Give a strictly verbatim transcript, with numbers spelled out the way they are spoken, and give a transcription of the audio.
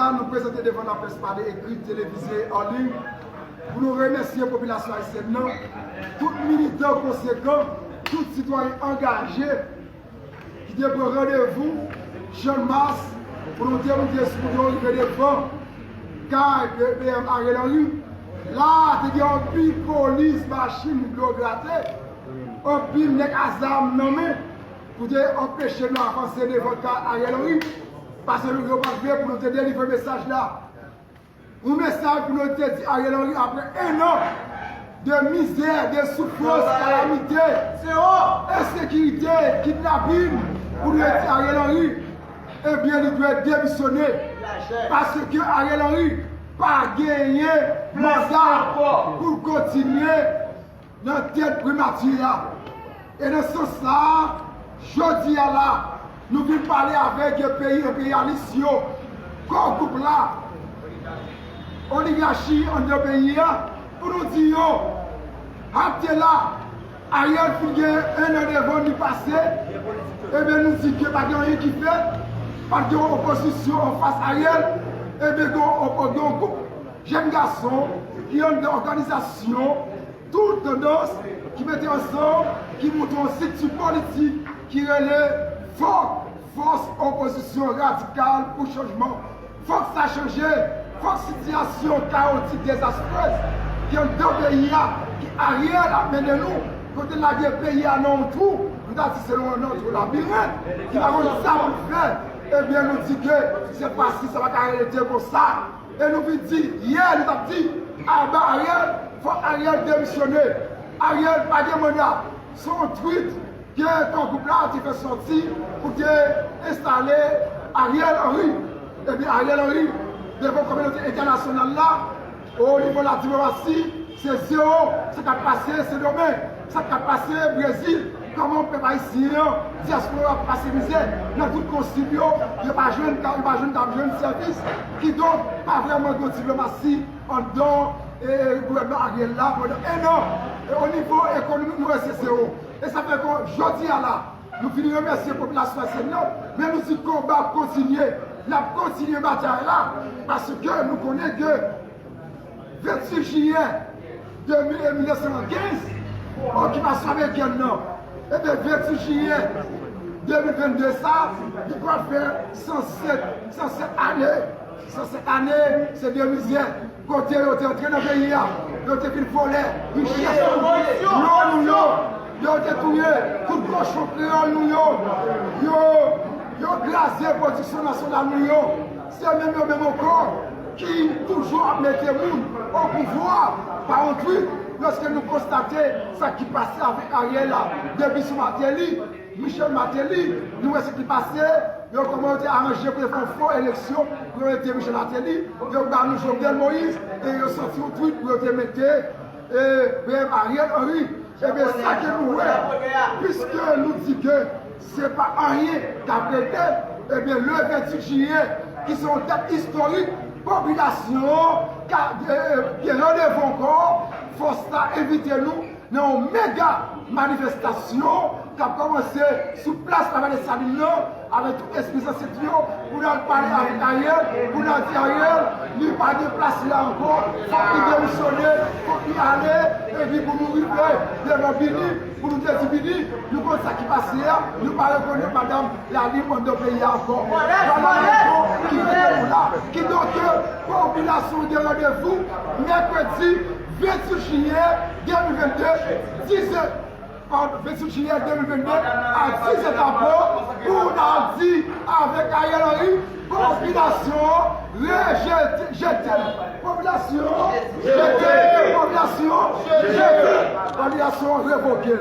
Nou prezante devan laprès pale, ekri, televize, an liy, pou nou remèsye popilasyon ayisyèn nan, tout militan konsekan, tout sitwayen angaje ki te pran randevou Channmas pou nou te moute sou yo rive devan kay P M Ariel Henry. La, te gen anpil polis, machin, blo grate, anpil nèg a zam nan men pou te anpeche nou avanse devan kay Ariel Henry, paske nou yo pa t vle pou nou te delivre mesaj la. Yon mesaj pou nou te di Ariel Henry, apre en an de mizè, de soufrans, kalamite, ensekirite, kidnapin, pou nou te di Ariel Henry, ebyen, li dwe demisyone. Paske Ariel Henry pa genyen manda pou l kontinye nan tèt primati a. E nan sans sa a, jodi a la, nou vin pale avèk peyi enperyalis yo, kò gwoup la, oligachi anndan peyi a, pou nou di yo, akte la, Ariel fin gen en an devan li pase, ebyen nou di ke pa gen anyen ki fèt, pa gen opozisyon anfas Ariel, ebyen gen yon, gen yon gwoup jèn gason ki anndan òganizasyon Tout Tandans ki mete ansanm, ki monte yon estrikti politik ki rele Fòk Fòs Opozisyon Radikal pou Chanjman. Fòk sa chanje, fòk sitiyasyon kawotik, dezastrez ki anndan peyi a, ki Ariel ap mennen nou, kote l lage peyi a nan yon twou, nou ta di se yon, nan yon twou labirent, ki pa konn sa pou l fè, ebyen nou di ke se pa si sa pa ka rete konsa. E nou vin di, yè, nou t ap di, aba Ariel, fòk Ariel demisyone. Ariel pa gen manda. Se yon twit ke kò gwoup la te fè sòti pou te enstale Ariel Henry. Ebyen, Ariel Henry, devan kominote entènasyonal la, o nivo la diplomasi, se zewo. Sa k ap pase Sendomeng, sa k ap pase Brezil, kòman pèp ayisyen an, dyaspora ap pase mizè nan tout konsib yo, yo pa jwenn, yo pa jwenn, pa jwenn sèvis. Kidonk, pa vrèman gen diplomasi anndan, e, gouvènman Ariel la pandan en an. E o nivo ekonomik, nou wè se zewo. E sa fè ke jodi a la, nou vin remèsye popilasyon ayisyèn nan, men nou di konba ap kontinye. N ap kontinye batay la, paske nou konnen ke venntuit jiyè de mil, mil nèf san kenz, okipasyon amerikèn nan, ebyen, venntuit jiyè de mil vennde sa, li pral fè san sèt, san sèt ane. San sèt ane, se de mizè. Kote yo te antre nan peyi a, yo te vin vòlè richès nou, lò nou yo, yo te touye tout kochon kreyòl nou yo, yo, yo kraze pwodiksyon nasyonal nou yo. Se menm yo menm ankò ki toujou ap mete moun o pouvwa pa yon twit. Lòske nou konstate sa ki pase avèk Ariel la, depi sou Martelly, Michel Martelly, nou wè sa ki pase, yo kòman yo te aranje pou yo fè yon fo eleksyon pou yo mete Michel Martelly, yo ba nou Jovenel Moïse, e yo sòti yon twit pou yo te mete, e, Ariel Henry. Ebyen, sa ke nou wè, piske nou di ke se pa anyen k ap regle, ebyen, le venntuit jiyè, ki se yon dat istorik, popilasyon an ka, e, e, gen randevou ankò, fòs la envite nou nan yon mega manifestasyon k ap kòmanse sou plas Lavadès Salin nan, avèk tout espri zansèt yo, pou n al pale avèk Ariel, pou n al di Ariel, li pa gen plas la ankò, fòk li demisyone, fòk li ale, epi pou nou rive devan Bini, pou nou te di Bini, nou konn sa ki pase a, nou pa rekonèt madanm Lalim anndan peyi a ankò. Vwala rezon ki mete nou la. Kidonk, popilasyon gen randevou mèkredi venntuit jiyè de mil vennde, dizè, padon, venntuit jiyè de mil vennde a dizè tapò pou n al di avèk Ariel Henry, popilasyon an rejete, jete l. Popilasyon an jete l. Popilasyon jete l. Popilasyon revoke l.